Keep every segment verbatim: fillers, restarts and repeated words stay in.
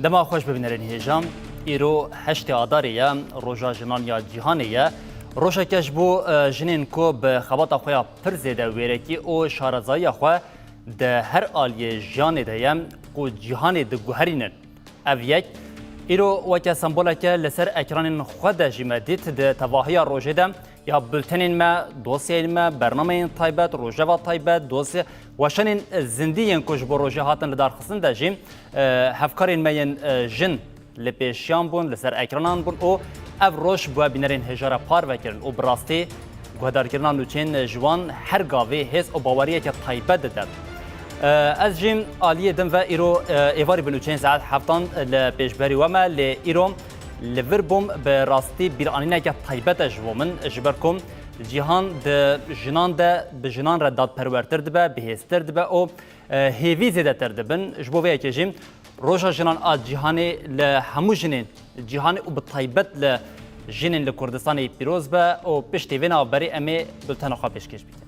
Dema xweş bibînerên hêja. Îro heştê Adarê ye, Roja Jinan ya Cîhanê ye. Rojeke ji bo, e, jinên ku bi xebata xwe ya pir zêde wêrekî û şarezayiya xwe di her aliyê jiyanê de ye, ku cîhanê diguherînin. Ev yek, îro weke semboleke li ser ekranên xwe de jî me dît, di tevahiya rojê de ya bultenên me, dosyayên me, bernameyên taybet, rojeva taybet, dosya, weşanên zindî yên ku ji bo rojê hatin lidarxistin de jî, e, hevkarên me yên, e, jin li pêşiyan bûn, li ser ekranan bûn û ev roj bi we bînerên hêja re parve kirin û bi rastî guhdarkirina nûçeyên ji wan her gavê hêz û baweriyeke taybet dide. E, ez jî aliyê din ve îro, e, êvarî bi nûçeyên saet heftan li pêşberî we me, lê îro li vir bûm, bi rastî bîranîneke taybet e ji bo min, ji ber ku cîhan di jinan de bi jinan re dadperwertir dibe, bihêztir dibe û, e, hêvî zêdetir dibin. Ji bo vê yekê jî Roja Jinan a Cîhanê li hemû jinên cîhanê û bi taybet li jinên li Kurdistanê pîroz be û piştî vê navberî em ê bultena xwe pêşkêş bikin.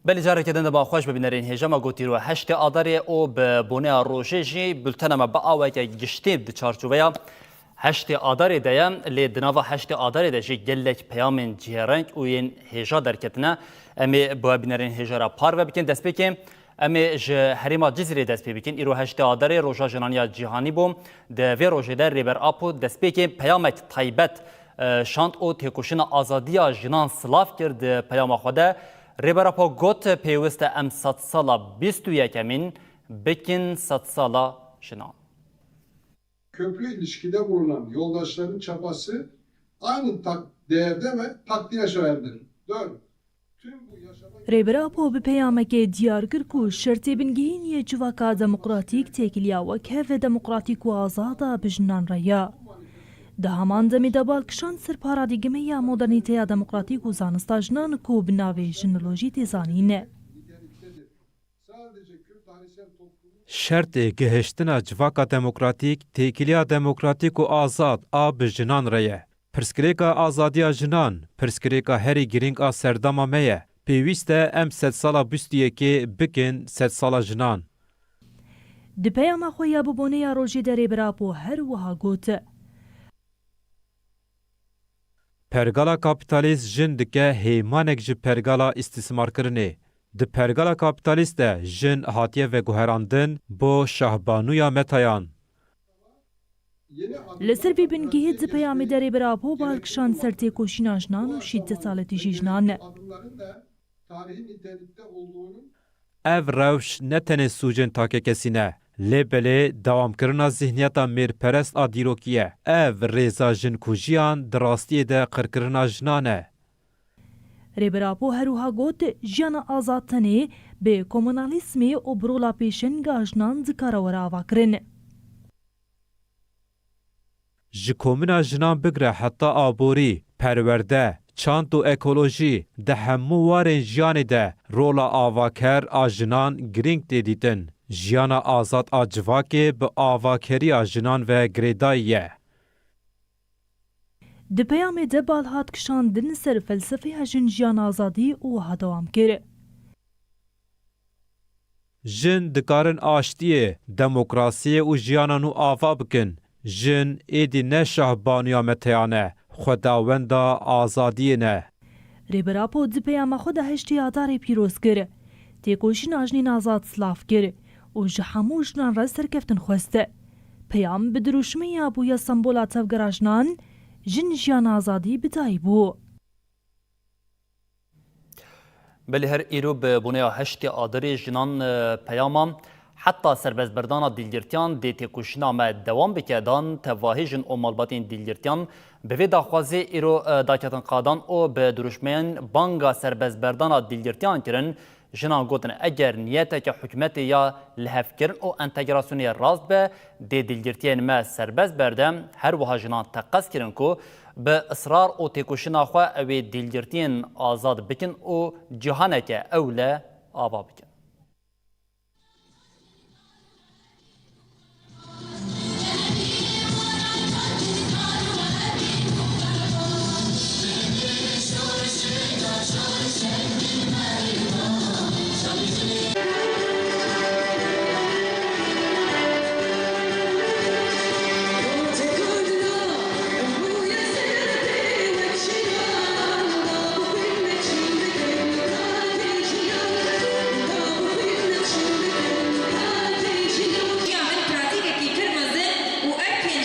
Belê careke din dema xweş bibînerên hêja me got îro heştê Adarê û bi boneya rojê jî bultena me bi aweke giştî di çarçoveya heştê Adarê de ye, lê di nava heştê Adarê de jî gelek peyamên cihêreng û yên hêja derketine. Em ê bi we bînerên hêja re parve bikin. Destpêkê em ê ji herêma Cizîrê dest pê bikin. Îro heştê Adarê Roja Jinan ya Cîhanî bû. Di vê rojê de Rêber Apo destpêkê peyamek taybet, e, şand û têkoşîna azadiya jinan silav kir. Di peyama xwe de Rêber Apo got, pêwist e em sedsala bîst û yekemîn bikin sedsala jinan. Köprü ilişkide bulunan yoldaşların çabası aynı tak-, değerde ve takdire şayandır. Dört. Tüm bu yaşama Rêber Apo bi peyamekê diyar kir ku şertê bingehîn yê civaka demokratîk têkiliya wekhev demokratîk û azad a bi jinan re ye. Di heman demê de bal kişand ser paradîgmeya modernîteya demokratîk û zanista jinan ku bi navê jinolojî tê zanîn. Şertê gihiştina civaka demokratîk, têkiliya demokratîk û azad a bi jinan re ye. Pirsgirêka azadiya jinan, pirsgirêka herî girîng a serdema me ye. Pêwîst e em sedsala bîst û yekê bikin sedsala jinan. Di peyama xwe ya bi boneya rojê de Rêber Apo her wiha got. Pergala kapîtalîst jin dike hêmanek ji pergala îstîsmarkirinê. Di pergala kapîtalîst de jin hatiye veguherandin, bo şahbanûya metayan. Li ser vî bingehî di peyamê de Rêber Apo bal kişand ser têkoşîna jinan û şîdeta li dijî jinan. Ev rewş ne tenê sûcên takekesî ne, lê belê dewamkirina zihniyeta mêrperest a dîrokî ye. Ev rêza jinkujiyan di rastiyê de qirkirina jinan e. Rêber Apo her wiha got, jiyana azad tenê bi komunalîzmê û bi rola pêşeng a jinan dikare were avakirin. Ji komîna jinan bigire heta aborî, perwerde, çand û ekolojî, di hemû warên jiyanê de rola avaker a jinan girîng tê dîtin. Jiyana azad a civakê bi avakeriya jinan ve girêdayî ye. Di peyamê de bal hat kişandin ser felsefeya jin jiyan azadî û wiha dewam kir. Jin dikarin aştiyê, demokrasiyê û jiyana nû ava bikin. Jin êdî ne şahbanûya meteyan e, xwedawenda azadiyê ne. Rêber Apo di peyama xwe de heştê Adarê pîroz kir. Têkoşîna jinên azad silav kir û ji hemû jinan re serkeftin xwest. Peyam bi dirûşmê ya bûye sembola tevgera jinan, jin jiyan azadî bi dayî bû. Belê her îro bi boneya heştê Adarê jinan, e, peyama heta serbestberdana dîlgirtiyan dê têkoşîna me dewam bike dan tevahî jin û malbatên dîlgirtiyan bi vê daxwazê îro, e, daketin qadan û bi dirûşmeyên banga serbestberdana dîlgirtiyan kirin. Jinan gotin, eger niyeteke hikûmetê ya lihevkirin û entegrasyonê rast be, dê dîlgirtiyên me serbest berde. Her wiha jinan teqez kirin ku bi israr û têkoşîna xwe ew ê dîlgirtiyên azad bikin û cîhaneke ewle ava bikin.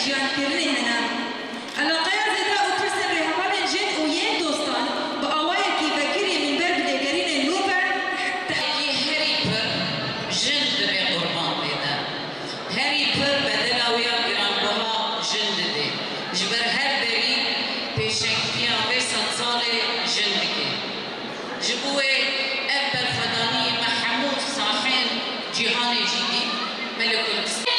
Jiyankirinê hene. Eleqeya zêde û pirsên rêhevalên jin û yên dostan bi awayekî vekirî mînber bi lêgerînên nû ve. Yekî herî pir jin divê qurban bêne. Herî pir bedela wê ya giranbuha jin didê. Ji ber her derî pêşengtiya vê sedsalê jin dike. Ji bo wê ev berxwedaniyê me hemû sahên cîhanê jî dît, me li Kurdistan.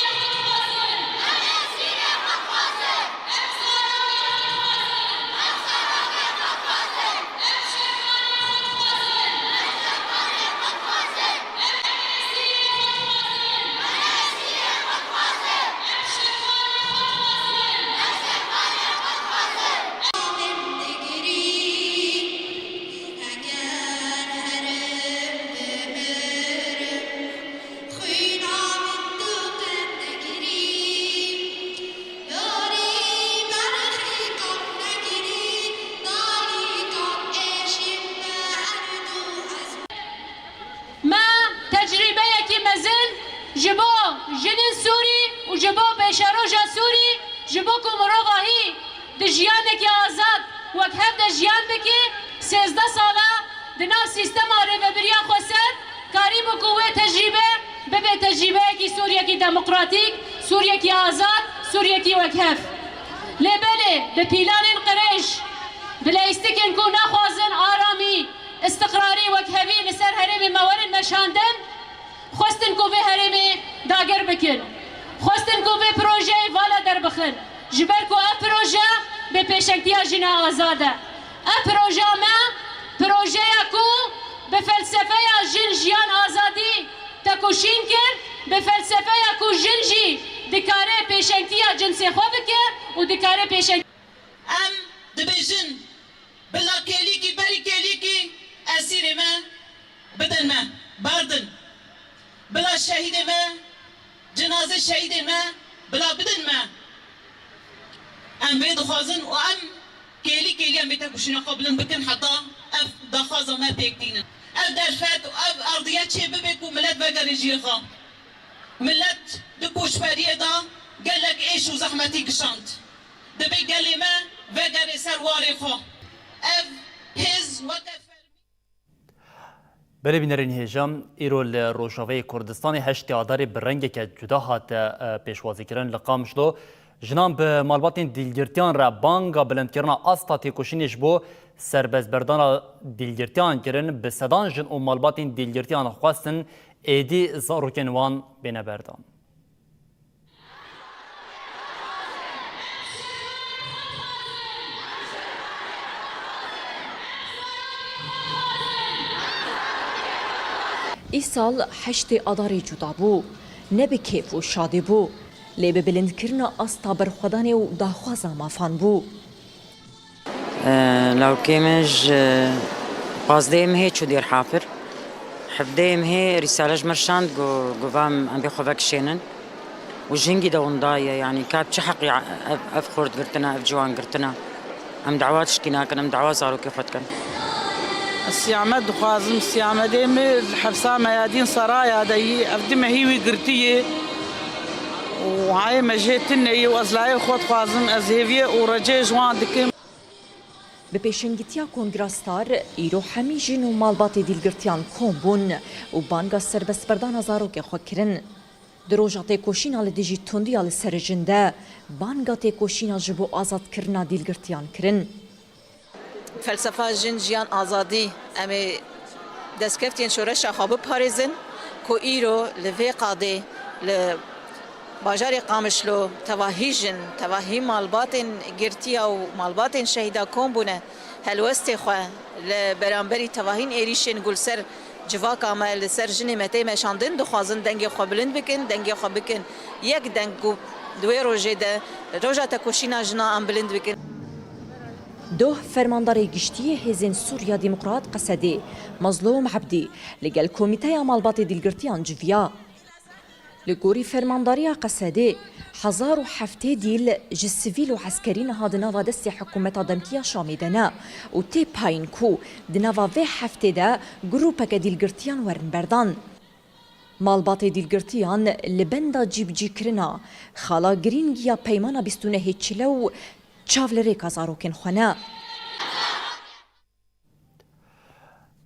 Me tecrîbeyekî mezin ji bo jinên Sûrî û ji bo pêşeroja Sûrî, ji bo ku mirovahî di jiyanekî azad wek hev de jiyan bike, sêzdeh sal e di nav sîstema rêvebiriya xweser karîbû ku wê tecrîbe bibe tecrîbeyekî Sûriyekî demokratîk, Sûriyekî azad, Sûriyekî wekhev. Lê belê bi pîlanên qirêj, bi leyîstikên ku naxwazin aramî, îstiqrarî wekhevî li ser herêmê me werin meşandin, xwestin ku vê herêmê dagir bikin. Xwestin ku vê projeyê vala derbixin. Ji ber ku ev proje bê pêşengtiya jina azad e. Ev projeya me, projeya ku bi felsefeya jin, jiyan, azadî tekoşîn kir, bi felsefeya ku jin jî dikare pêşengtiya cinsê xwe bike û dikare pêşeng- Em dibêjin, bila kêlîkî berî kêlîkî esîrê me bidin me, berdin. Bila şehîdê me, cinazê şehîdê me, bila bidin me. Em vê dixwazin û em kêlî kêlî em ê tekoşîna xwe bilind bikin heta ev daxwaza me pêk tînin. Ev derfet û ev erdiye çê bibe ku milet vegere cihê xwe. Milet di koçberiyê de gelek êş û zehmetî kişand. Divê gelê me vegere ser warê xwe. Ev hêz weke fermî. Belê bînerên hêja, îro li Rojavayê Kurdistanê heştê Adarê bi rengeke cuda hate, e, pêşwazîkirin. Li Qamişlo jinan bi malbatên dîlgirtiyan re banga bilindkirina asta têkoşînê ji bo serbestberdana dîlgirtiyan kirin. Bi sedan jin û malbatên dîlgirtiyan xwestin êdî zarokên wan bêne berdan. Îsal heştê Adarê cuda bû. Ne bi kêf û şadî bû, lê bi bilindkirina asta berxwedanê û daxwaza mafan bû. Lawkê min ji pazdehê mehê çû Dêrhafir. Hevdehê mehê rîsale ji min şand, got, got, va em bê xwe vekişênin. Û ji hingî de winda ye, yanî ka bi çi heqî ev, ev xort girtine, ev ciwan girtine? Em dawa tişkî nakin, em dawa zarokê xwe dikin. Ez siyame dixwazim, siyamedê min li hepsa Meyadîn Seraya de yî, ev du mehî wî girtî yê. Û hayê me jê tune yî û ez layê xwe dixwazim, ez hêviyê û receyê ji wan dikim. Bi pêşengitiya Kongra Star, îro hemî jin û malbatê dîlgirtiyan kom bûn û banga serbestberdana zarokê xwe kirin. Di roja têkoşîna li dijî tundiya li ser jin de, banga têkoşîna ji bo azadkirina dîlgirtiyan kirin. Felsefa jin, jiyan, azadî, em ê destkeftiyên şoreşa xwe biparêzin ku îro li vê qadê li bajarê Qamişlo tevahî jin, tevahî malbatên girtiya û malbatên şehîda kom bûne, helwestê xwe li beramberî tevahîn êrîşên ku li ser civaka me, li ser jinê me tê meşandin, dixwazin dengê xwe bilind bikin, dengê xwe bikin yek deng ku di wê rojê de roja tekoşîna jina em bilind bikin. Doh Fermandarê Giştî yê Hêzên Sûriya Demokrat Qesedê, Mezlûm Ebdî, li gel Komîteya Malbatê Dîlgirtiyan civiya. Li gorî Fermandariya Qesedê, hezar û heftê dîl ji sivîl û eskerî niha di nava destê hikûmeta demkî ya Şamê de ne û tê payîn ku di nava vê heftê de grûpeke dîlgirtiyan werin berdan. Malbatê dîlgirtiyan li benda cîbicîkirina xala girîng ya Peymana bîst û nehê çile û çav li rêka zarokên xwe ne.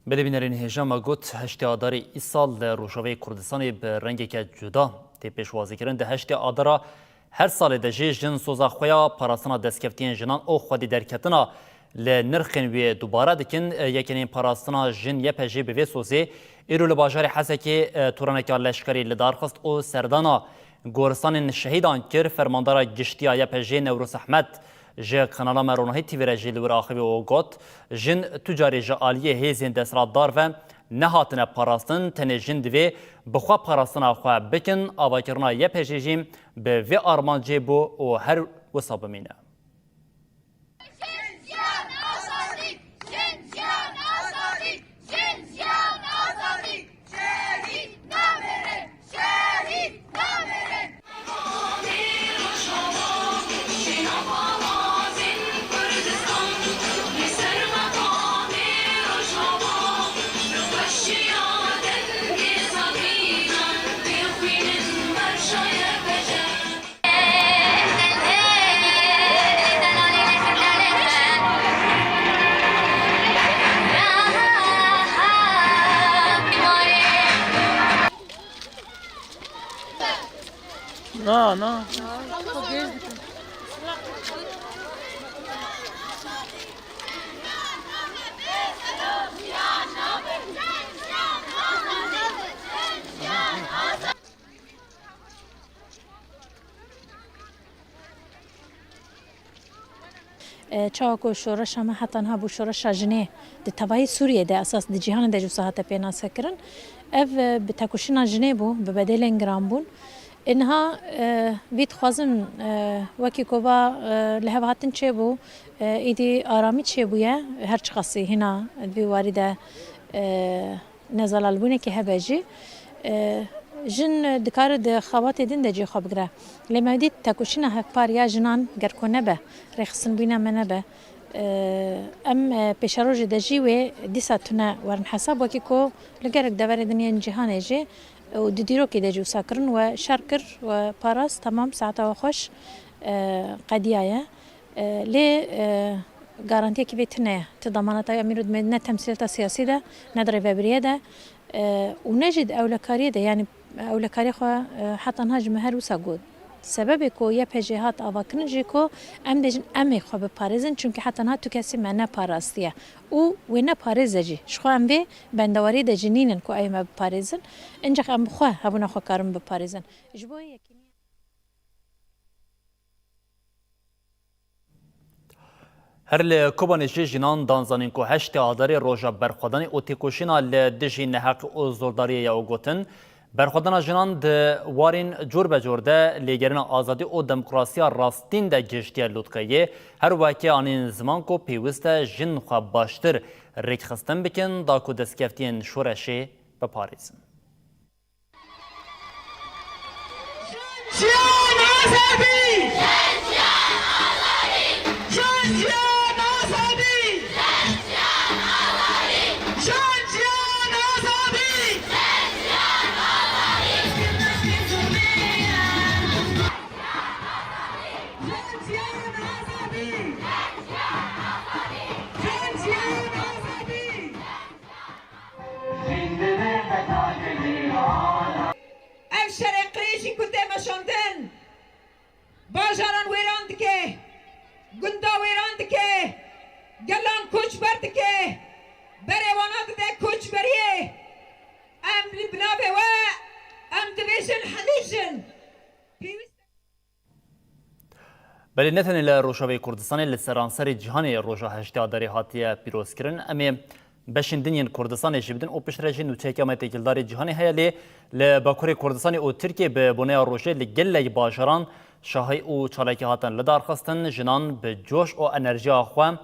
Belê bînerên hêja me got, heştê Adarê îsal li Rojavayê Kurdistanê bi rengeke cuda tê pêşwazîkirin. Di heştê Adara her salê de jî jin soza xwe ya parastina destkeftiyên jinan û xwedî derketina li nirxên wê dubare dikin. Yekenên parastina jin Y P J bi vê sozê îro li bajarê Hesekê, e, toraneke leşkerî li dar xist û serdana goristanên şehîdan kir. Fermandara giştî ya Y P J Newroz Ehmed ji kanala me Ronahî T V re jî li wir axivî û got, jin tu carî ji aliyê hêzên desthilatdar ve nehatine parastin, tenê jin divê bi xwe parastina xwe bikin. Avakirina Y P J jî bi vê armancê bû û her wisa bimîne. Jin, jiyan, azadî! Jin, jiyan, azadî! Jin, jiyan, azadî! Şehîd namêrin! Şehîd namêrin! Na, na. E, çawa ku şoreşa me heta niha bû şoreşa jinê di tevahî Sûriyê de, esas di cîhanê de jî wisa hate pênasekirin. Ev, e, bi tekoşîna jinê bû, bi bedelên giran bûn. Ê niha, e, vî dixwazim, e, wekî ku va, e, lihevhatin çêbû, e, îdî aramî çêbûye, her çiqasî hîna di vî warî de, e, nezelalbûnekî hebe jî, e, jin dikare di xebatê din de cihê xwe bigire. Lê me dît tekoşîna hevpar ya jinan ger ku nebe, rêxistinbûna me nebe, e, em, e, pêşerojê de jî wê dîsa tune werin hesab, wekî ku li gelek deverê din yên cîhanê jî û di dîrokê de jî wisa kirin we şer kir we parast, temam, saeta we xweş, e, qediyaye. E, lê, e, garantiyekî vê tune ye. Ti damanata ya mîro dime ne temsîlata siyasî de, ne di rêvebiriyê de, e, û ne jî di ewlekariyê de, yanî ewlekariyê xwe, e, heta niha ji me her wisa got. Sebebê ku Y P J hat avakirin jî ku em bêjin em ê xwe biparêzin, çimkî heta niha tu kesî me neparastiye. Û wê neparêze jî. Ji xwe em vê bendewariyê de jî nînin ku ê me biparêzin. Încex em bi xwe hebûna xwe karin biparêzin. Ji bo yekîniyê. Her li Kobanê jî jinan dan zanîn ku heştê Adarê roja berxwedanê û têkoşîna li dijî neheqî û zordariyê ye û gotin, berxwedana jinan di warên cor be cor de lêgerîna azadî û demokrasiya rastîn de gihiştiye lotkeyê, her weke anîn ziman ku pêwist e jin xwe baştir rêkxistin bikin, da ku destkeftiyên şoreşê biparêzin. Jiyan azadî! Jiyan azadî! Jiyan azadî! Ev şerê qirêjî ku tê meşandin, bajaran wêran dike, gunda wêran dike, gelan koçber dike, berê wana dide koçberiyê. Em li binavê we, em dibêjin hemî jin. Pêwîst Belê ne tenê li Rojavayê Kurdistanê, li seranserê cîhanê roja heştê Adarê hatiye pîrozkirin. Em ê beşên din yên Kurdistanê jî bidin û piştre jî nûçeyeke me têkildarê cîhanê heye, lê li Bakurê Kurdistanê û Tirkiyê bi boneya rojê li gelek bajaran şahî û çalakî hatin lidarxistin. Jinan bi coş û enerjiya xwe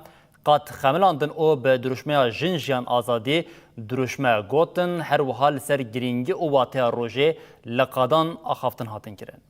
qat xemilandin û bi dirûşmeya Jin Jiyan Azadî dirûşme gotin. Her wiha li ser girîngî û wateya rojê li qadan axaftin hatin kirin.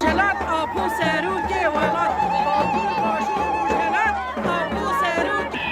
Rojhelat, Apo Serokê Welat, Bakur, Başûr, Rojhelat, Apo Serokê.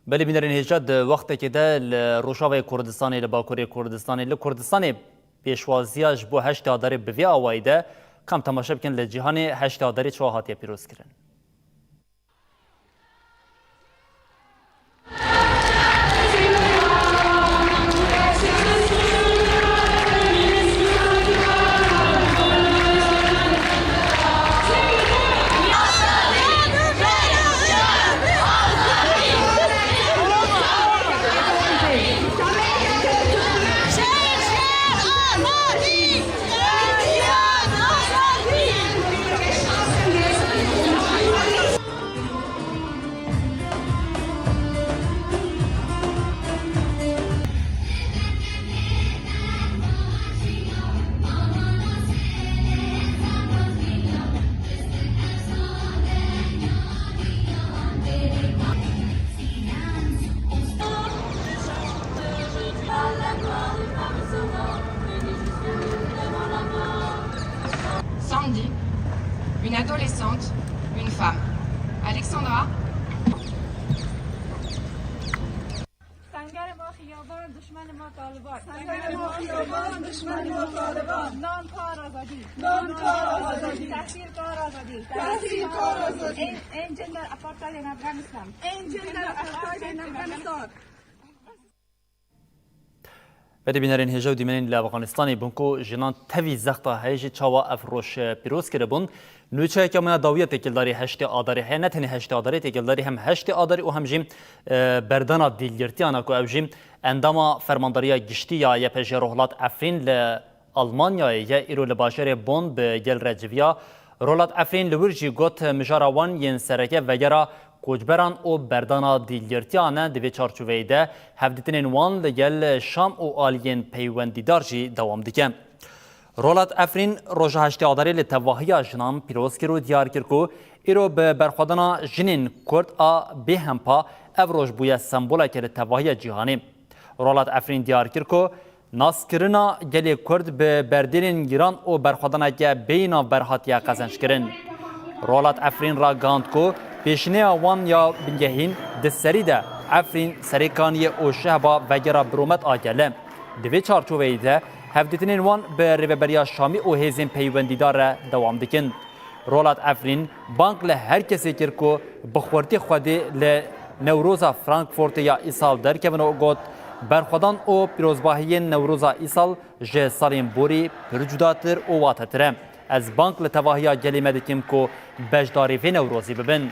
Belê bînerên hêja, di wextekê de li Rojavayê Kurdistanê, li Bakurê Kurdistanê, li Kurdistanê pêşwaziya ji bo heştê Adarê bi vê awayî de, kam temaşe bikin li cîhanê heştê Adarê çawa hatiye pîrozkirin. Sandy, une adolescente, une femme. Alexandra. Sengere ma xiyaban, duşmenê ma Taliban. Sengere ma xiyaban, duşmenê ma Taliban. Nan kar azadî. Nan kar azadî. Tehsîl kar azadî. Tehsîl kar azadî. En, en cender apartheidê Afganistan. En cender apartheidê Afganistan. Belê bînerên hêja û dîmenên li Efxanistanê bûn ku jinan tevî zexta heye jî çawa ev roj, e, pîroz kiribûn. Nûçeyeke me ya dawiyê têkildarî heştê Adarê heye, ne tenê heştê Adarê, têkildarî hem heştê Adarê û hem jî, e, berdana dîlgirtiyan e ku ew jî endama Fermandariya Giştî ya Y P G Rohilat Efrîn li Almanyayê ye, îro li bajarê Bonn bi gel re civiya. Rohilat Efrîn li wir jî got, mijara wan yên sereke vegera koçberan û berdana dîlgirtiyan e. Di vê çarçoveyê de hevdîtinên wan li gel Şam û aliyên peywendîdar jî dewam dike. Rolat Efrîn roja heştê Adarê li tevahiya jinan pîroz kir û diyar kir ku îro bi berxwedana jinên Kurd a bêhempa ev roj bûye semboleke li tevahiya cîhanê. Rolat Efrîn diyar kir ku naskirina gelê Kurd bi berdêlên giran û berxwedaneke bêyî navber hatiye qezençkirin. Rolat Efrîn ragihand ku pêşineya wan ya bingehîn di serî de Efrîn, Serêkaniyê û Şehba vegera bi rûmet a gel e. Di vê çarçoveyê de hevdîtinên wan bi Rêveberiya Şamî û hêzên peywendîdar re dewam dikin. Rolat Efrîn bang li her kesê kir ku bi xurtî xwedî li Newroza Frankfurtê ya îsal derkevin û got, berxwedan û pîrozbahiyên Newroza îsal ji salên borî pir cudatir û watetir e. Ez bang li tevahiya gelê me dikim ku beşdarî vê Newrozê bibin.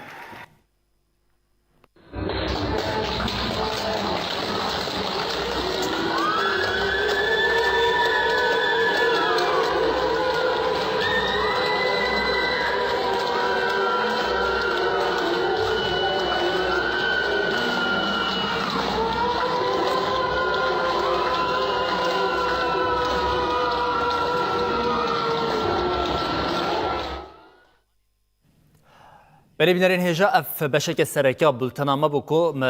Belê bînerên hêja, ev beşeke sereke ya bultena me bû ku me, e,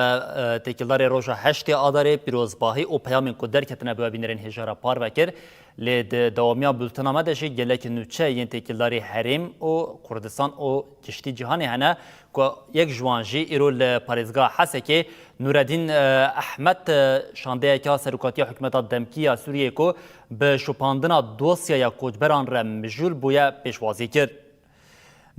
têkildarê roja heştê Adarê pîrozbahî û peyamên ku derketine bi we bînerên hêja re parve kir. Lê di dewamiya bultena me de jî gelek nûçe yên têkildarî herêm û Kurdistan û giştî cîhanê hene ku yek ji wan jî îro li parêzgeha Hesekê Nûredîn, e, Ehmed, e, şandeyeke ya serokatiya hikûmeta demkî ya Sûriyeyê ku bi şopandina dosyaya koçberan re mijûl bûye pêşwazî kir.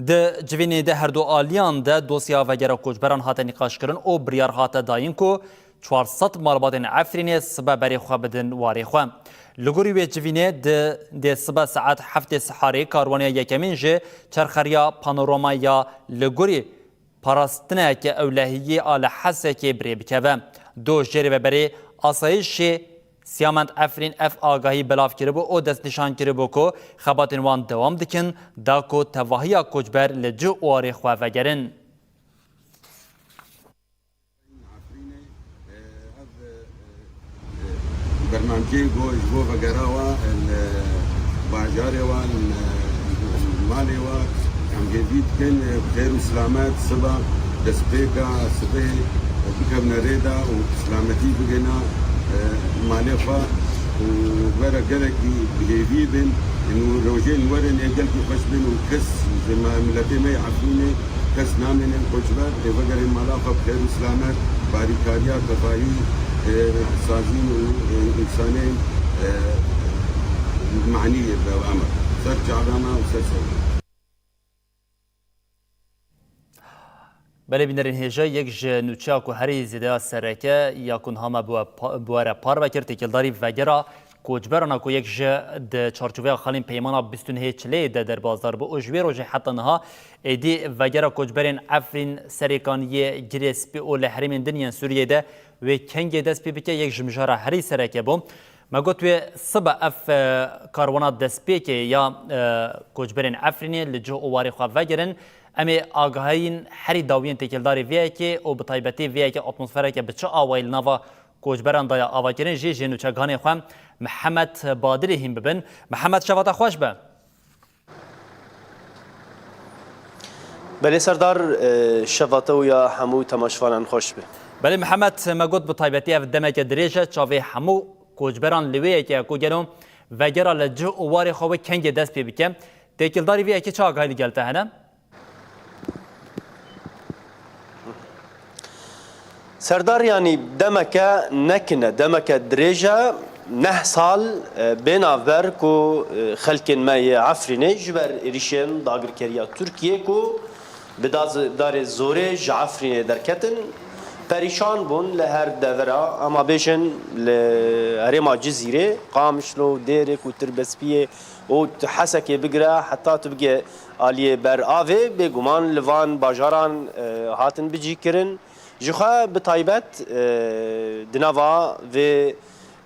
Di civînê de herdu aliyan de dosya vegera koçberan hate nîqaşkirin û biryar hate dayîn ku çar sed malbatên Efrînê sibe berê xwe bidin warê xwe. Li gorî wê civînê di, dê sibe saet heftê siharê karwaniya yekemîn ji çerxeriya Panorama ya li gorî parastineke ewlehiyê a li Hesekê birê bikeve. Do jê rêveberê asayîşê Siyamend Efrîn ev agahî belav kiribû û destnîşan kiribû ku xebatên wan dewam dikin, da ku tevahiya koçber li cih û warê xwe vegerin. Efrînê, e, ev, e, e, bernamgê ku ji bo vegera we li bajarê we, li, li malê we, em hêvî dikin, e, bi xêr û silamet siba destpêka sibê bikevine rê de û silametî bigihîne, e, malê xwe û were gelekî bi hêvî bin û rojên werin ê gelkî xweş bin û kes ji me, miletê me yê Efrînê kes namînin koçber, ê vegerên mala xwe bi xêr û silamet, bi alîkariya tevahî, e, sazîn û, e, însanên, e, manî yê bi emir. Ser çava me û ser ser. Belê bînerên hêja, yek ji nûçeya ku herî zêdeya sereke ya ku niha me bi we pa-, bi we re parve kir, têkildarî vegera koçberan a ku yek ji di çarçoveya xalên peymana bîst û nehê Çileyê de derbasdar bû û ji wê rojê heta niha êdî vegera koçberên Efrîn, Serêkaniyê, Girê Spî û li herêmên din yên Sûriyeyê de wê kengê dest pê bike, yek ji mijara herî sereke bû. Me got wê sibe ev, e, karwana destpêkê ya, e, koçberên Efrînê li cih û warê xwe vegerin. Em ê agahiyên herî dawiyên têkildarî vê yekê û bi taybetî vê yekê atmosfereke bi çi awayî li nava koçberan daye avakirin jî ji nûçeganê xwe Mihemed Badirê hîn bibin. Mihemed, şeva te xweş be. Belê Serdar, e, şeva te û ya hemû temaşevanên xweş be. Belê Mihemed, me got bi taybetî ev demeke dirêj e, çavê hemû koçberan li wê yekê ye ku gelo vegera li cih û warê xwe wê kengê dest pê bike. Têkildarî vê yekê çi agahî li gel te hene? Serdar, yanî demeke nekin e, demeke dirêj e, neh sal, e, bê navber ku, e, xelkên me yê Efrînê ji ber êrîşên dagirkeriya Tirkiyê ku bi daz-, darê zorê ji Efrînê derketin, perîşan bûn li her devera, ama bêjin li herêma Cizîrê, Qamişlo, Dêrêk û Tirbespiyê û tu Hesekê bigire, heta tu bigê aliyê ber avê, bêguman li van bajaran, e, hatin bicîkirin. Ji xwe bi taybet, e, di nava vê,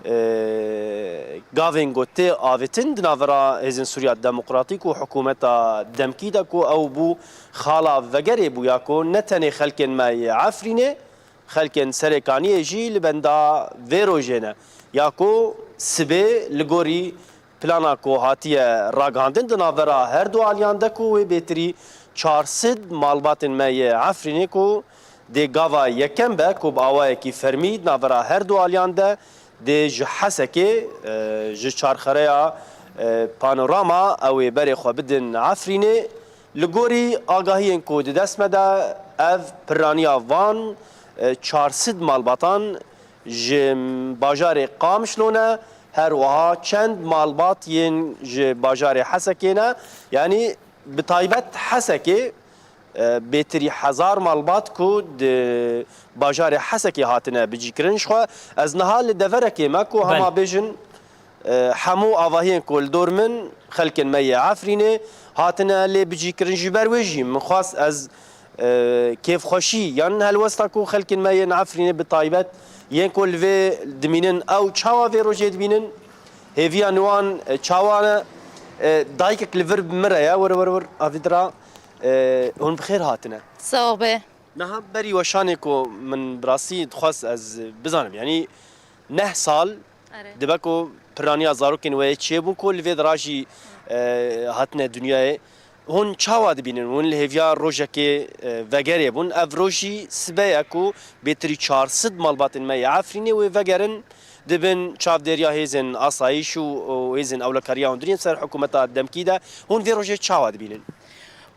e, gavên ku tê avêtin di navbera Hêzên Sûriya Demokratîk û hikûmeta demkî de ku ew bû xala vegerê bû ya ku ne tenê xelkên me yê Efrînê, xelkên Serêkaniyê jî li benda vê rojê ne. Ya ku sibê li gorî Plana ku hatiye ragihandin di navbera her du aliyan de ku wê bêtirî çar sed malbatên me yê Efrînê ku dê gava yekem be ku bi awayekî fermî di navbera her du aliyan de dê ji Hesekê, e, ji çarxereya, e, Panorama ew ê berê xwe bidin Efrînê. Li gorî agahiyên ku di dest me de ev piraniya van, e, çar sed malbatan ji bajarê Qamişlo ne, her wiha çend malbat yên ji bajarê Hesekê ne. Yanî bi taybet Hesekê, e, bêtirî hezar malbat ku di bajarê Hesekê hatine bicîkirin. Ji xwe ez niha li deverekê me ku Belê. hema bêjin, e, hemû avahiyên ku li dor min xelkên me yê Efrînê hatine lê bicîkirin. Ji ber wê jî min xwest ez, e, kêfxweşî yan helwesta ku xelkên me yên Efrînê bi taybet yên ku li vê dimînin ew çawa vê rojê dibînin, hêviya wan, e, çawa ne? E, dayikek li vir min re ye, wir, wir, wir, avî dira, e, hûn bi xêr hatine. Sağ ol be. Niha berî weşanê ku min bi rastî dixwest ez bizanim, yanî neh sal Erê. dibe ku piraniya zarokên we yê çêbûn ku li vê dira jî, e, hatine dinyayê. Hûn çawa dibînin? Hûn li hêviya rojekê, e, vegerê bûn. Ev roj jî sibe ye ku bêtirî çar sed malbatên me yê Efrînê wê vegerin, dibin çavdêriya hêzên asayîş û, û hêzên ewlekariya hundirîn ser hikûmeta demkî de. Hûn vê rojê çawa dibînin?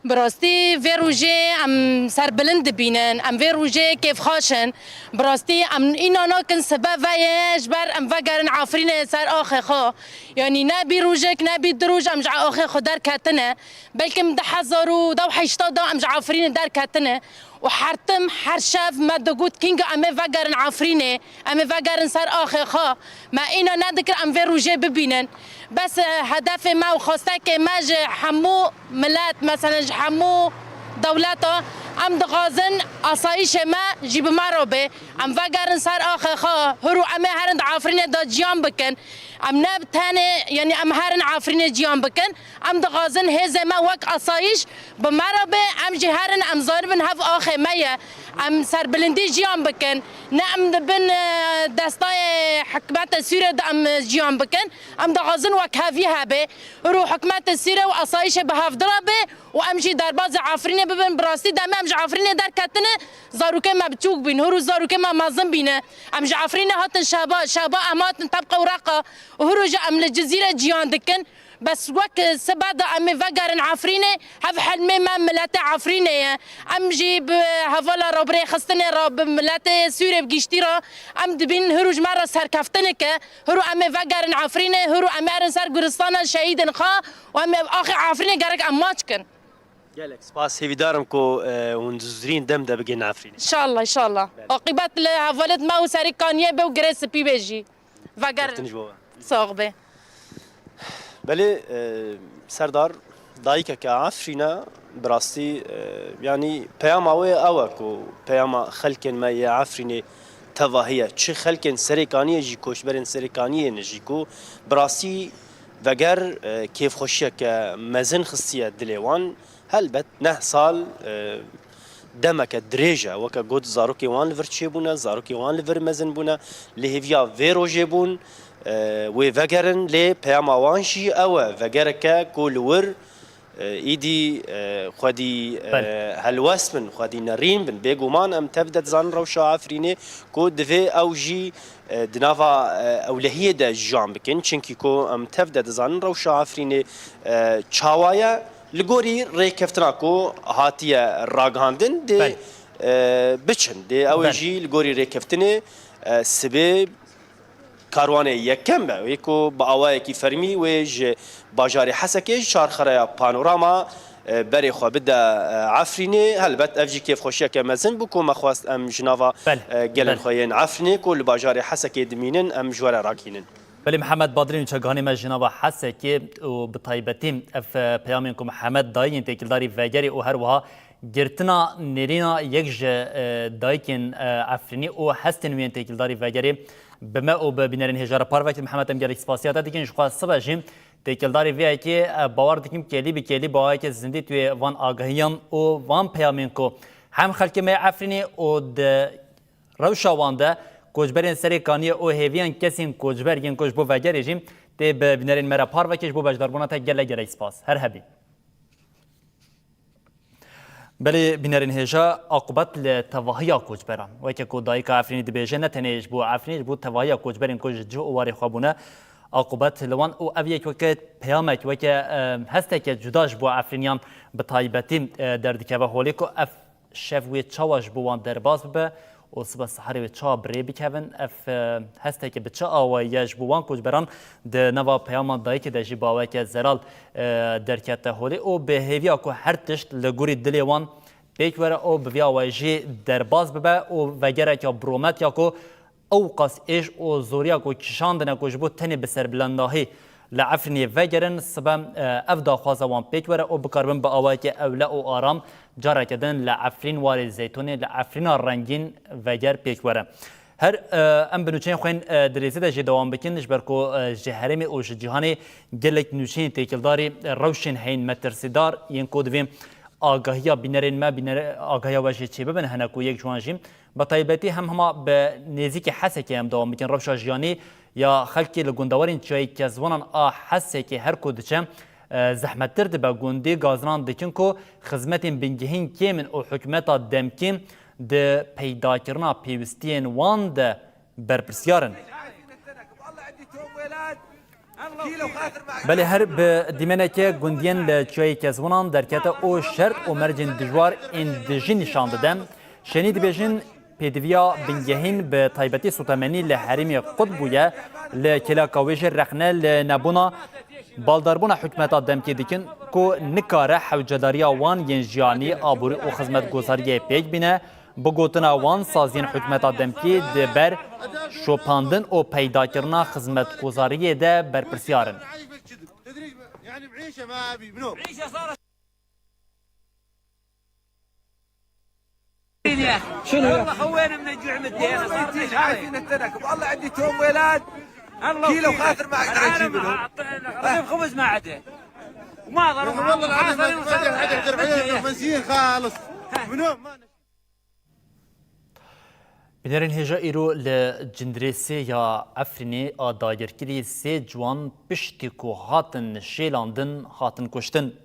Bi rastî vê rojê em serbilind dibînin, em vê rojê kêfxweş in. Bi rastî em îna nakin sibe ve ye ji ber em vegerin Efrînê ser axê xwe. Yanî ne bî rojek ne bî du roj em ji axê xwe derketine. Belkim di hezar û dew heşta de em ji Efrînê derketine. Û her tim, her şev me digot, Kînga em ê vegerin Efrînê, em ê vegerin ser axê xwe. Me îna nedikir em vê rojê bibînin. Bes, e, hedefê me û xwestekê me ji hemû milet, meselen ji hemû dewleta, em dixwazin asayîşê me jî bi me re bê. Em vegerin ser axê xwe, hûr û em ê herin di Efrînê de ciyan bikin. Em ne tenê, yanî em herin Efrînê ciyan bikin. Em dixwazin hêzê me wek asayîş bi me re be, em jî herin, em zanibin hev axê me ye. Em serbilindî jiyan bikin. Ne em di bin, e, destayê hikûmetê Sûriyê de em jiyan bikin. Em dixwazin wek hevî hebe. Hûr û hikûmetê Sûriyê û asayîşê bi hevdira be û em jî derbazê Efrînê bibin. Bi rastî demê em ji Efrînê derketine, zarokê me biçûk bîn. Hûr û zarokê me mezin bîne. Em ji Efrînê hatin Şaba, Şaba em hatin Tebqa û Reqa. Û hûr û jî em li Cizîrê jiyan dikin. Bes wek sibe de em ê vegerin Efrînê, hev hilmê me miletê Efrînê ye. Em jî bi hevala rabirêxistinê re, bi miletê Sûrê bi giştî re, em dibînin hûr û ji me re serkeftinek e. Hûr û em ê vegerin Efrînê, hûr û em ê erin ser guristana şehîdên xwe û em ê axê Efrînê gerek em maç kin. Gelek spas, hêvîdar im ku, e, hûn di zûrîn dem de bigihînin Efrînê. Înşallah, înşallah. Belê. Aqîbet li hevalêt me û serî kaniyê be û girê spî be jî. Vegerin. Keftin ji bo we. Sax be. Belê, e, Serdar, dayikeke Efrîn e, bi rastî, e, yanî peyama wê ew e ku peyama xelkên me yê Efrînê tevahî ye. Çi xelkên Serêkaniyê jî, koçberên Serêkaniyê ne jî ku bi rastî veger, e, kêfxweşiyeke mezin xistiye dilê wan. Helbet neh sal, e, demeke dirêj e. Weke got, zarokê wan li vir çêbûne, zarokê wan li vir mezin bûne. Li hêviya vê rojê bûn, e, wê vegerin, lê peyama wan jî ew e, vegereke ku li wir, e, îdî, e, xwedî, e, Belê. helwest bin, xwedî nerîn bin. Bêguman em tev de dizanin rewşa Efrînê ku divê ew jî, e, di nava, e, ewlehiyê de jiyan bikin. Çimkî ku em tev de dizanin rewşa Efrînê, e, çawa ye. Li gorî rêkeftina ku hatiye ragihandin dê, Belê. e, biçin. Dê ew ê Belê. jî li gorî rêkeftinê, e, sibê karwanê yekem be. Wê ku bi awayekî fermî wê ji bajarê Hesekê ji çarxereya Panorama, e, berê xwe bide, e, Efrînê. Helbet ev jî kêfxweşiyeke mezin bû ku me xwest em ji nava, Belê. e, gelên Belê. xwe yên Efrînê ku li bajarê Hesekê dimînin em ji we re ragihînin. Belê Mihemed Badrîn û çakanê me ji nava Hesekê û bi taybetî ev, e, peyamên ku Mihemed dayî yên têkildarî vegerê û her wiha girtina nêrîna yek ji, e, dayikên, e, Efrînî û hestên wî yên têkildarî vegerê bi me û bi bînerên hêja re parve kir. Mihemed, em gelek spasiya te dikin. Ji xwe sibe jî têkildarî vê yekê, e, bawer dikim kêlî bi kêlî bi awayekê zindî tu yê van agahiyan û van peyamên ku hem xelkê me yê Efrînê û di rewşa wan de koçberên Serêkaniyê û hêviyan kesên koçber yên ku ji bo vegerê jî Tê bi bînerên me re parve kir, ji bo beşdarbûna te gelek gelek spas. Her hebî. Belê bînerên hêja, aqûbet li tevahiya koçberan. Weke ku dayika Efrînî dibêje, ne tenê ji bo Efrînê, ji bo tevahiya koçberên ku ji cih û warê xwe bûne, aqûbet li wan û ev yek weke peyamek, weke, e, hesteke cuda ji bo Efrîniyan bi taybetî, e, derdikeve holê ku ev şev wê çawa ji bo wan derbas bibe û sibe siherê wê çawa bi rê bikevin. Ev, e, hesteke bi çi awayî ye ji bo wan koçberan di nava peyama dayikê de jî bi awayeke zelal, e, derkete holê û bi hêviya ku her tişt li gorî dilê wan pêk were û bi vî awayî jî derbas bibe û vegereke bi rûmet ya ku ew qas êş û zoriya ku kişandine ku ji bo tenê bi serbilandahî li Efrînê vegerin, sibe, e, ev daxwaza wan pêk were û bikaribin bi awayeke ewle û aram careke din li Efrîn warê Zeytûnê, li Efrîna rengîn veger pêk were. Her, e, em bi nûçeyên xwe yên, e, di rêzê de jî dewam bikin, ji ber ku, e, ji herêmê û ji cîhanê gelek nûçeyên têkildarî, e, rewşên heyîn metirsîdar yên ku divê agahiya bînerên me, bînere-, agahiya we jî çêbibin, hene ku yek ji wan jî bi taybetî hem hema bi nêzîkî Hesekê em dewam bikin. Rewşa jiyanî ya xelkê li gundewarên Çiyayê Kezwanan a Hesekê her ku diçe, e, zehmettir dibe. Gundî gazinan dikin ku xizmetên bingehîn kêm in û hikûmeta demkî di peydakirina pêwistiyên wan de berpirsiyar in. Belê her bi dîmeneke gundiyên li Çiyayê Kezwanan derkete û şert û mercên dijwar ên dijî nîşan dide. Şenî dibêjin, pêdiviya bingehîn bi taybetî sotemenî li herêmê qut bûye, li kêleka wê jî rexne li nebûna baldarbûna hikûmeta demkî dikin ku nikare hewcedariya wan yên jiyanî, aborî û xizmetgozariyê pêk bîne. Bi gotina wan, saziyên hikûmeta demkî di ber şopandin û peydakirina xizmetgozariyê de berpirsiyar in. شنو يا أخي؟ والله وين من جوع مدينا، صار لي شهرين. عايزين التنك. والله عندي توم ويلات. الله كيلو وكيلك. خاثر ما أقدر أجيب لهم. رغيف خبز ما عدا. وما ضرب والله العظيم ما عدا، عدا، عدا، عدا، بنزين خالص. منو؟ ما Bînerên hêja, îro li Cindirêsê ya Efrînê a dagirkirî sê ciwan piştî ku hatin şêlandin, hatin kuştin.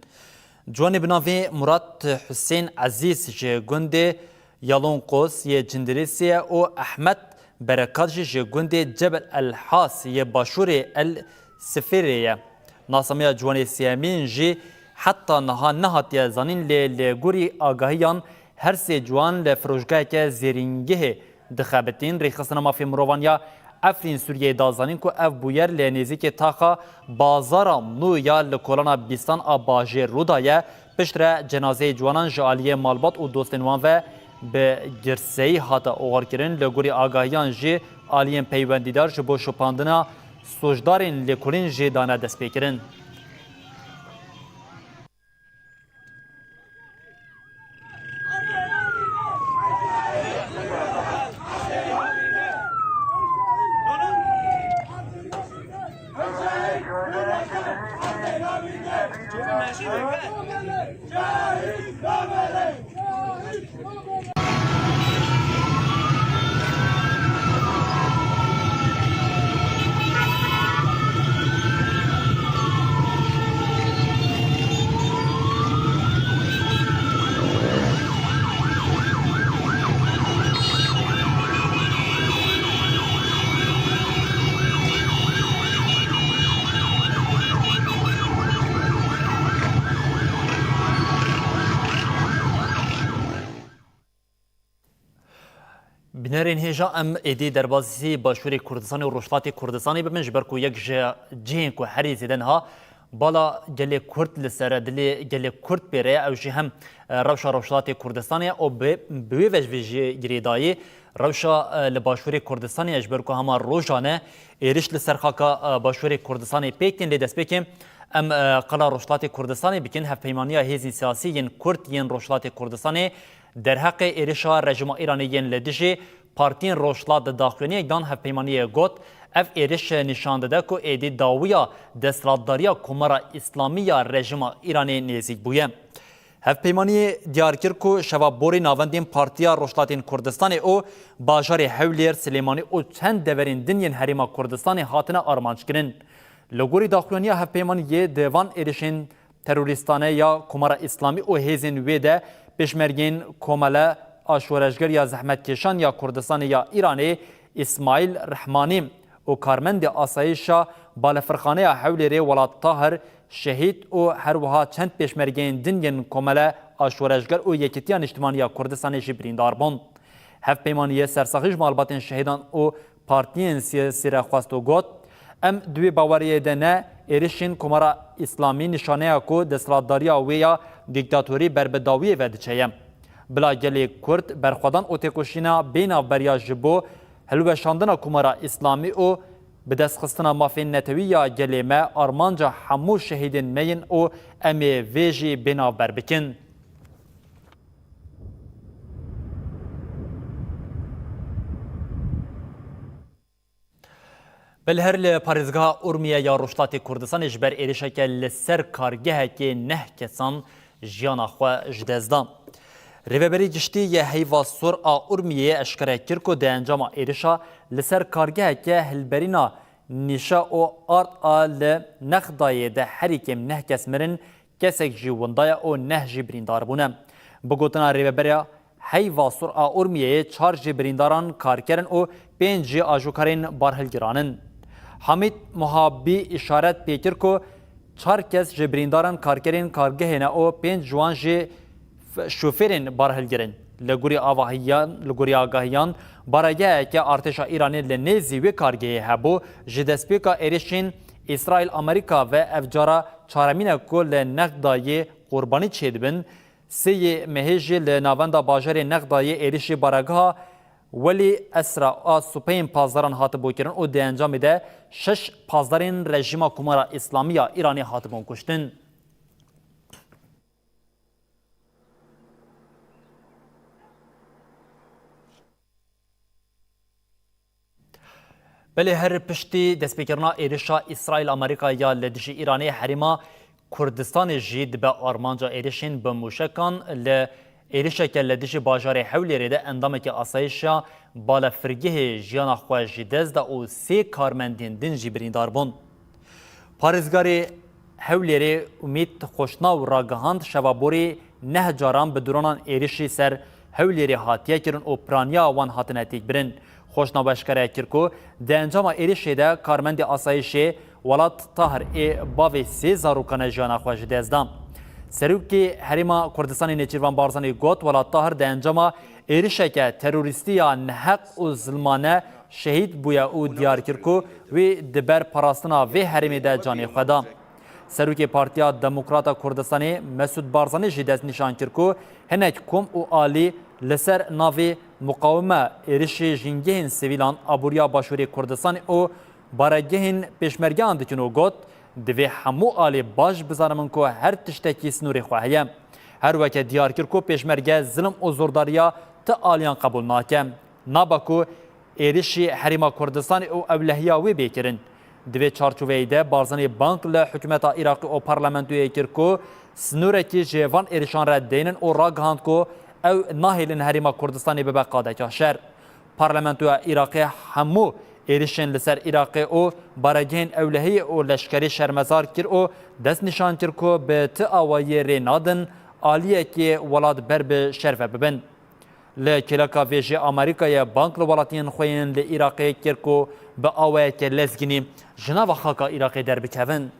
Ciwanê bi navê Murat Husên Ezîz ji gundê Yalonqos yê Cindirêsê ye û Ehmed Berekat jî ji gundê Cebel El Has yê başûrê El Sifêrê ye. Nasnameya ciwanê sêyemîn jî heta niha nehatiye zanîn, lê li gorî agahiyan her sê ciwan li firojgeheke zêrîngehê dixebitîn. Rêxistina Mafê Mirovan ya Efrîn Sûriyeyê da zanîn ku ev bûyer li nêzîkê taxa Bazara Nû ya li kolana bîstan a bajêr rû daye. Piştre cenazeyê ciwanan ji aliyê malbat û dostên wan ve bi girseyî hate oxirkirin. Li gorî agahiyan jî aliyên peywendîdar ji bo şopandina sûcdarên lêkolîn jê dane destpêkirin. Bînerên hêja, em êdî derbasî Başûrê Kurdistanê û Rojhilatê Kurdistanê bibin, ji ber ku yek ji cihên ku herî zêde niha bala gelê Kurd li ser e, dilê gelê Kurd pê re ye, ew jî hem, e, rewşa Rojhilatê Kurdistanê ye û bi, bi wê ve jî girêdayî rewşa, e, li Başûrê Kurdistanê ye, ji ber ku hema rojan e êriş li ser xaka, e, Başûrê Kurdistanê pêk tên. Lê destpêkê em, e, qala Rojhilatê Kurdistanê bikin. Hevpeymaniya Hêzên Siyasî yên Kurd yên Rojhilatê Kurdistanê derheqê êrişa rejîma Îranê yên li dijî partiyên Rojhilat di daxuyaniyek dan hevpeymaniyê got, ev êriş nîşan dide ku êdî dawiya desthilatdariya Komara Îslamî ya rejîma Îranê nêzîk bûye. Hevpeymaniyê diyar kir ku şeva borî navendên Partiya Rojhilatên Kurdistanê û bajarê Hewlêr, Silêmanî û çend deverên din yên Herêma Kurdistanê hatine armanc kirin. Li gorî daxuyaniya hevpeymaniyê di van êrişên terorîstane ya Komara Îslamî û hêzên wê de pêşmergên Komele a Şoreşger ya Zehmetkêşan ya Kurdistanê ya Îranê Îsmaîl Rehmanî û karmendê asayîşa Balefirxaneya Hewlêrê Welat Tahir şehîd û her wiha çend pêşmergeyên din yên Komele a Şoreşger û Yekîtiya Niştimanî ya Kurdistanê jî birîndar bûn. Hevpeymaniyê sersaxî ji malbatên şehîdan û partiyên siyasî re xwest û got, Em di wê baweriyê de ne, êrişên Komara Îslamî nîşaneya ku desthilatdariya wê ya dîktatorî ber bi dawiyê ve diçe ye. Bila gelê Kurd berxwedan û têkoşîna bênavberiya ji bo hilweşandina Komara Îslamî û bidestxistina mafên netewî ya gelê me armanca hemû şehîdên me yên û em ê vê jî bênavber bikin. Belê her li parêzgeha Urmiyê ya Rojhilatê Kurdistanê ji ber êrişeke li ser kargehekê neh kesan jiyana xwe ji dest da. Rêveberê Giştî yê Heyva Sor a Urmiyê eşkere kir ku di encama êrişa li ser kargeheke hilberîna nîşa û ard a li Nexdayê de herî kêm neh kes mirin, kesek jî winda ye û neh jî birîndar bûne. Bi gotina rêvebereya Heyva Sur a Urmiyeyê çar ji birîndaran karker in û pênc jî ajokarên barhilgiran in. Hamîd Muhabî îşaret pê kir ku çar kes ji birîndaran karkerên kargehê ne û pênc ji wan jî f-, şofêrên barhilgir in. Li gorî avahiyan, li gorî agahiyan, baregeheke artêşa Îranê li nêzî wê kargehê hebû, ji destpêka êrişên Îsraîl-Amerîka ve ev cara çaremîn e ku li Nexdayê qurbanî çêdibin. Sê yê mehê jî li navenda bajarê Nexdayê êrişî baregeha Welî Esra a supeyên pasdaran hatibû kirin û di encamê de şeş pasdarên rejîma Komara Îslamî ya Îranê hatibûn kuştin. Belê her piştî destpêkirina êrişa Îsraîl-Amerîka ya li dijî Îranê, herêma Kurdistanê jî dibe armanca êrişên bi mûşekan. Li êrişeke li dijî bajarê Hewlêrê de endamekî asayîşa balefirgehê jiyana xwe ji dest da û sê karmendên din jî birîndar bûn. Parêzgarê Hewlêrê Umît Xoşnaw ragihand, şeva borî neh caran bi dronan êrişî ser Hewlêrê hatiye kirin û piraniya wan hatine têkbirin. Xoşnaw eşkere kir ku di encama êrişê de karmendê asayîşê Welat Tahir ê bavê sê zarokane jiyana xwe ji dest da. Serokê Herêma Kurdistanê Nêçîrvan Barzanî got, Welat Tahir di encama êrişeke terorîstî ya neheq û zilmane şehîd bûye û diyar kir ku wî di ber parastina vê herêmê de canê xwe da. Serokê Partiya Demokrata Kurdistanê Mesûd Barzanî jî destnîşan kir ku hinek kom û alî li ser navê muqawime, êrişê jîngehên sivîlan, aboriya Başûrê Kurdistanê û baregehên pêşmergeyan dikin û got, Divê hemû alî baş bizanimin ku her tiştekî sînorê xwe heye. Her weke diyar kir ku pêşmerge zilim û zordariya ti aliyan qebûl nake. Nabe ku êrişî Herêma Kurdistanê û ewlehiya wê bê kirin. Di vê çarçoveyê de Barzanî bang li hikûmeta Iraqê û parlamentoyê kir ku sînorekî ji van êrişan re deynin û ragihand ku ew nahêlin Herêma Kurdistanê bibe qadeka şer. Parlamentoya Iraqê hemû êrişên li ser Iraqê û baregehên ewlehiyê û leşkerî şermezar kir û destnîşan kir ku bi ti awayiyê rê nadin aliyekê welat ber bi şer ve bibin. Li kêleka vê jî Amerîkayê bang li welatiyên xwe yên li Iraqê kir ku bi awayeke lezgînî ji nava xaka Iraqê derbikevin.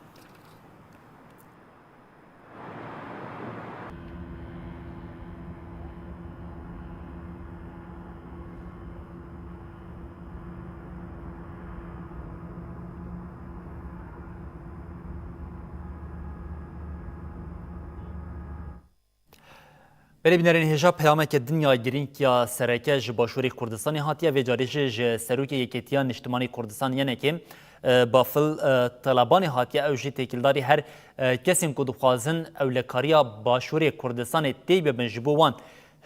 Belê bînerên hêja, peyameke din ya girîng ya sereke ji Başûrê Kurdistanê hatiye, vê carê jî ji Serokê Yekîtiya Niştimanî Kurdistan, yenekê, e, Bafil, e, Telebanî hatiye. Ew jî têkildarî her, e, kesên ku dixwazin ewlekariya Başûrê Kurdistanê tê bibin, ji bo wan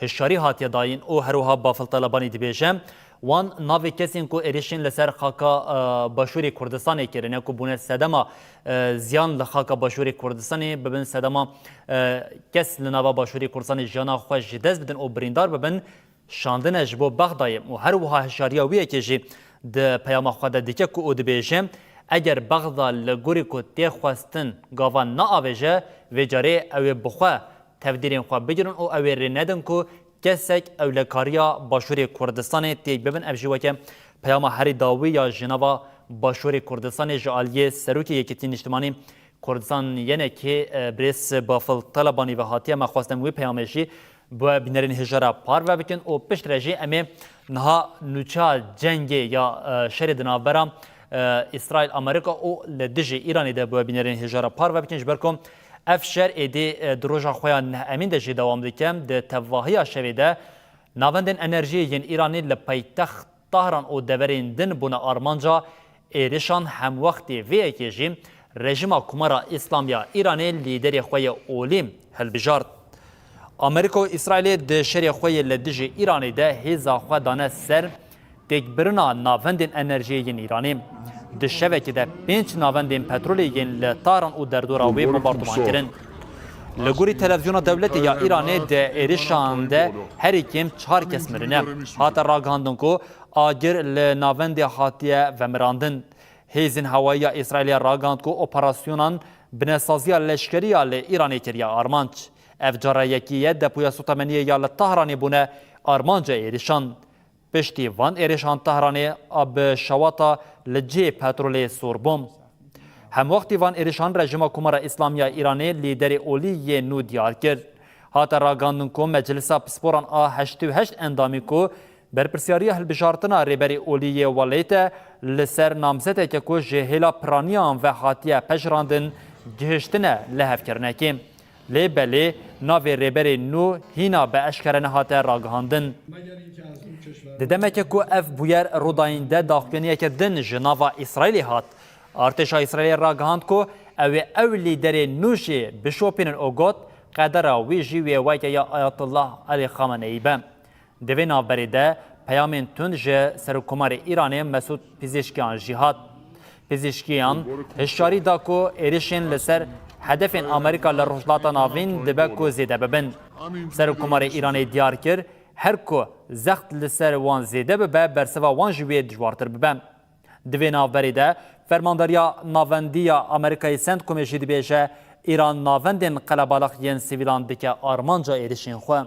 hişyarî hatiye dayîn û her wiha Bafil Telebanî dibêje, wan navê kesên ku êrişên li ser xaka, e, Başûrê Kurdistanê kirine ku bûne sedema, e, ziyan li xaka Başûrê Kurdistanê, bibin sedema, e, kes li nava Başûrê Kurdistanê jiyana xwe ji dest bidin û birîndar bibin, şandine ji bo Bexdayê û her wiha hişyariya wî yekê jî di peyama xwe de dike ku û dibêje, Eger Bexda li gorî ku tê xwestin gava naavêje, vê carê ew ê bi xwe tevdîrên xwe bigirin û ew ê rê nedin ku kesek ewlekariya Başûrê Kurdistanê têk bibin. Ev jî weke peyama herî dawî ya ji nava Başûrê Kurdistanê ji aliyê Serokê Yekîtî Niştimanî Kurdistan yenekê, e, birêz Bafil Talebanî ve hatiye. Me xwest em wî peyamê jî bi we bînerên hêja re parve bikin û piştre jî em ê niha nûça cengê ya, e, şerê di navbera, e, Îsraîl, Amerîka û li dijî Îranê de bi we bînerên hêja re parve bikin, ji ber ku ev şer êdî, e, di roja xwe ya neh emîn de jî dewam dike. Di tevahiya şevê de navendên enerjiyê yên Îranê li paytext Tahran û deverên din bûne armanca êrişan. Hemwextê vê yekê jî rejîma Komara Îslamî ya Îranê lîderê xwe yê olî hilbijart. Amerîka û Îsraîlê di şerê xwe yê li dijî Îranê de hêza xwe dane ser têkbirina navendên enerjiyê yên Îranê. Di şevekê de pênc navendên petrolê yên li Tahran û derdora wê bombarduman kirin. Li gorî televîzyona dewletê ya Îranê, di êrişan de herî kêm çar kes mirine. Hate ragihandin ku agir li navendê hatiye vemirandin. Hêzên hewayî ya Îsraîlê ragihand ku operasyonan binesaziya leşkerî ya li Îranê kiriye armanc. Ev cara yekî ye depoya sotemeniyê ya li Tahranê bûne armanca êrişan. Piştî van êrişan Tahranê a bi şewata li cihê petrolê sor bû. Hemwextî van êrişan rejîma Komara Îslamî ya Îranê lîderê olî yê nû diyar kir. Hate ragihandin ku Meclisa Pisporan a heştê û heşt endamî ku berpirsiyariya hilbijartina rêberê olî yê welêt e, li ser namzeteke ku ji hêla piraniyan ve hatiye pejirandin, gihiştine lihevkirinekê. Lê belê navê rêberê nû hîna bi eşkere nehate ragihandin. Di demeke ku ev bûyer rûdayîn de daxuyaniyeke din ji nava Îsraîlê hat. Artêşa Îsraîlê ragihand ku ew ê ew lîderê nû jî bişopînin û got, qedera wî jî wê weke ya Ayatullah Elî Xameneî be. Di vê navberê de peyamên tund ji Serokkomarê Îranê Mesûd Pizîşkiyan jî hat. Pizîşkiyan hişyarî da ku êrişên li ser hedefên Amerîka li Rojhilata Navîn dibe ku zêde bibin. Serokkomarê Îranê diyar kir, her ku zext li ser wan zêde bibe, bersiva wan ji wê dijwartir bibe. Di vê navberê de, Fermandariya Navendî ya Amerîkayê, CENTCOMê jî dibêje, Îran navendên qelebalix yên sivîlan dike armanca êrişên xwe.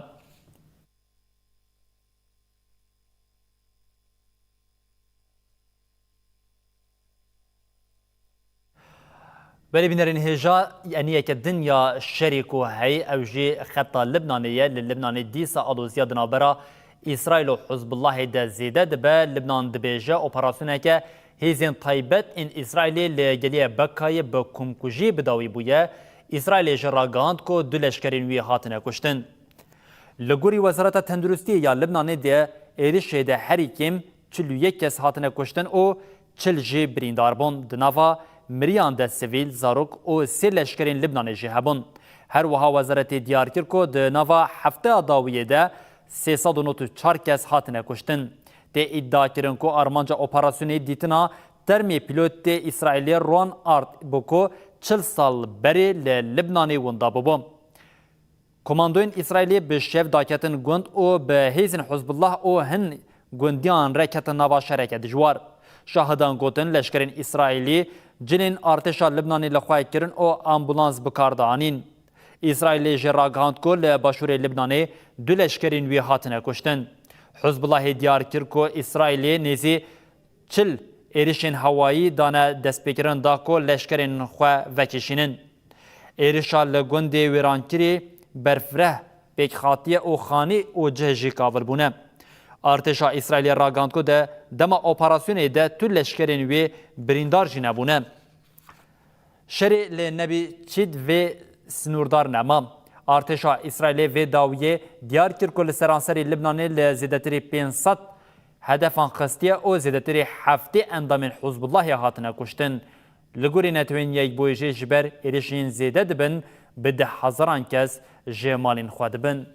Belê bînerên hêja, eniyeke din ya şerê ku heye, ew jî xeta Libnanê ye. Li Libnanê dîsa aloziya di navbera Îsraîl û Hizbullahê de zêde dibe. Libnan dibêje operasyoneke hêzên taybet ên Îsraîlê li Geliyê Bekkayê bi komkujî bi dawî bûye. Îsraîlê jî ragihand ku du leşkerên wî hatine kuştin. Li gorî Wezareta Tenduristiyê ya Libnanê de êrişê de herî kêm çil û yek kes hatine kuştin û çil jî birîndar bûn. Di nava miriyan de sivîl, zarok û sê leşkerên Libnanê jî hebûn. Her wiha wezaretê diyar kir ku di nava hefteya dawiyê de sê sed û nod û çar kes hatine kuştin. Tê îdiakirin ku armanca operasyonê dîtina termê pîlotê Îsraîlê Ron Art bû ku çil sal berê li Libnanê winda bûbû. Komandoyên Îsraîlê bi şev daketin gund û bi hêzên Hizbullah û hin gundiyan re ketin nava şereke dijwar. Şahidan gotin, leşkerên Îsraîlî cilên artêşa Libnanê li xwe kirin û ambulans bi kar dianîn. Îsraîlê jî ragihand ku li başûrê Libnanê du leşkerên wî hatine kuştin. Hizbullahê diyar kir ku Îsraîlê nêzî çil êrişên hewayî dane destpêkirin da ku leşkerên xwe vekişînin. Êrişa li gundê wêrankirî berfireh pêk hatiye û xanî û cih jî kavir bûne. Artêşa Îsraîlê ragihand ku di dema operasyonê de tu leşkerên wê birîndar jî nebûne. Şerê li nebî çît vê sinûrdar nema. Artêşa Îsraîlê vê dawiyê diyar kir ku li seranserî Libnanê li zêdetirî pênc sed hedefan xistiye û zêdetirî heftê endamên Hizbullahê hatine kuştin. Li gorî Netewên Yekbûyî jî ji ber êrişên zêde dibin, bi deh hezaran kes ji malên xwe dibin.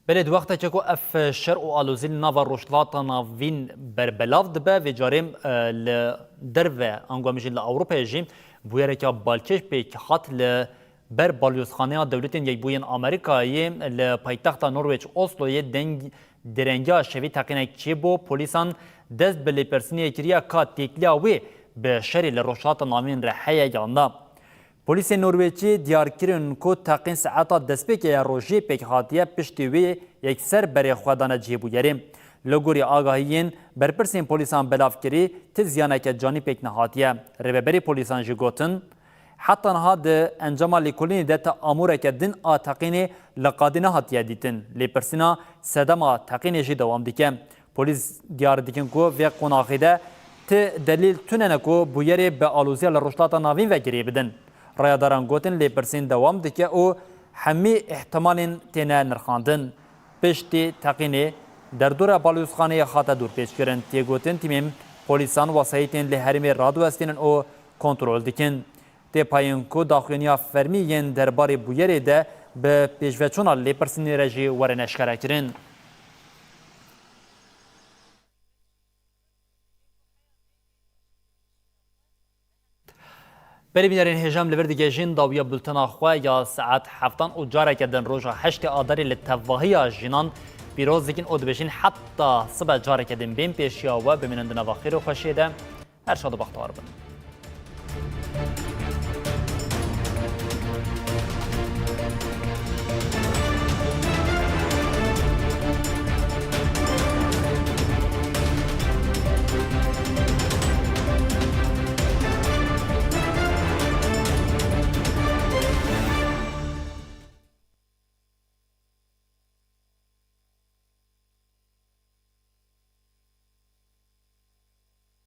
Belê, di wextekê ku ev şer û alozî li nava Rojhilata Navîn berbelav dibe, vê carê, e, li derve, ango em jî li Ewropayê jî bûyereke balkêş pêk hat. Li Ber Balyozxaneya Dewletên Yekbûyên Amerîkayê li paytexta Norwêç Osloyê deng, direngiya şevî teqînek çêbû, polîsan dest bi lêpirsînê kiriye ka têkiliya wê bi şerê li Rojhilata Navîn re heye yan na. Polîsên Norwêcî diyar kirin ku teqîn saeta destpêkê ya rojê pêk hatiye, piştî wê yekser berê xwe dane cihê bûyerê. Li gorî agahiyên berpirsên polîsan belav kirî, ti ziyaneke canî pêk nehatiye. Rêveberê polîsan jî gotin, heta niha di encama lêkolînê de ti amûreke din a teqînê li qadê nehatiye dîtin. Lêpirsîna sedema teqînê jî dewam dike. Polîs diyar dikin ku vê qonaxê de ti delîl tune ne ku bûyerê bi aloziya li Rojhilata Navîn ve girê bidin. Rayadaran gotin lêpirsîn dewam dike û hemî îhtimalên têne nirxandin. Piştî teqînê derdora balyozxaneyê hate dorpêçkirin. Tê gotin tîmên polîsan wesayîtên li herêmê radiwestînin û kontrol dikin. Tê payîn ku daxuyaniya fermî yên derbarê bûyerê de bi pêşveçûna lêpirsînê re jî werin eşkerekirin. Berê bînerên hêja, em li vir digihîjin dawiya bultena xwe ya saet heftan û careke din roja heştê Adarê li tevahiya jinan pîroz dikin û dibêjin heta sibe careke din bên pêşiya we, bimînin di nava xêr û xweşiyê de. Her şad û bextewar bin.